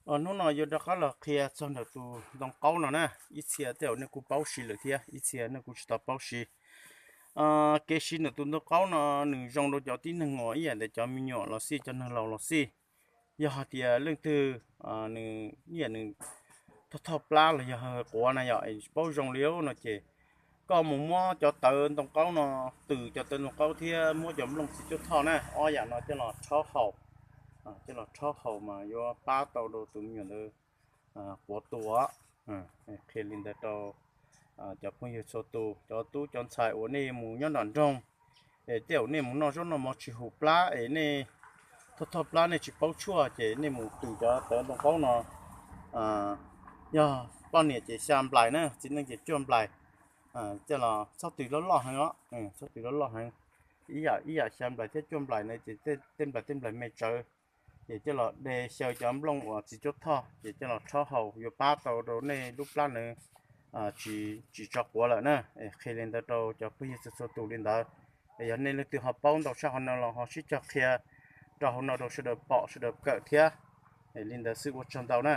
Hnub no yuav rov qab los qhia txog ntawm tus ntoo qaub no na. Ib txhia tej zaum nej kuj paub siv lawm thiab, ib txhia nej kuj tsis tau paub siv. Kev siv ntawm tus ntoo qaub no nws zoo rau cov tib neeg uas ib yam ntawm cov me nyuam los xij, cov neeg laus los xij. Yog hais tias leej twg nws ib yam nws thoj thoj plab los yog quav na yom, es tsis paub zoo li no ces koj mus muab cov tawv ntoo qaub no, tws cov tawv ntoo qaub thiab muab cov nplooj txiv cuab thoj na, ob yam no coj los rhaub haus. Coj los rhaub haus mas yuav pab tau rau tus me nyuam ntawd quav tuag. Qhia li ntawd rau cov phooj ywg txhua tus, cov tub cov ntxhais uas nej mus nyob nram nroog, es tej zaum nej mus noj zaub noj mov tsis hum plab es nej thoj thoj plab nej tsis paub tshuaj ces nej mus tws cov tawv ntoo qaub no. Yog poj niam ces xya nplais na, txiv neej ces cuaj nplais. Coj los txhob tws loj loj heev os, txhob tws loj loj heev. Ib yam ib yam xya nplais thiab cuaj nplais na ces tej nplais tej nplais me tsawv. Ces coj los de xyaw cov nplooj uas txiv cuab thoj ces coj los rhaub haus yuav pab tau rau nej lub plab nws tsis tso quav lawm na. Qhia li ntawd rau cov phooj ywg txhua txhua tus li ntawd. Es yog nej leej twg ho paub ntau tshaj qhov no los ho sib cog qhia rau hauv no rau sawv daws pom sawv daws kawm thiab. Li ntawd xwb ua tsaug ntau na.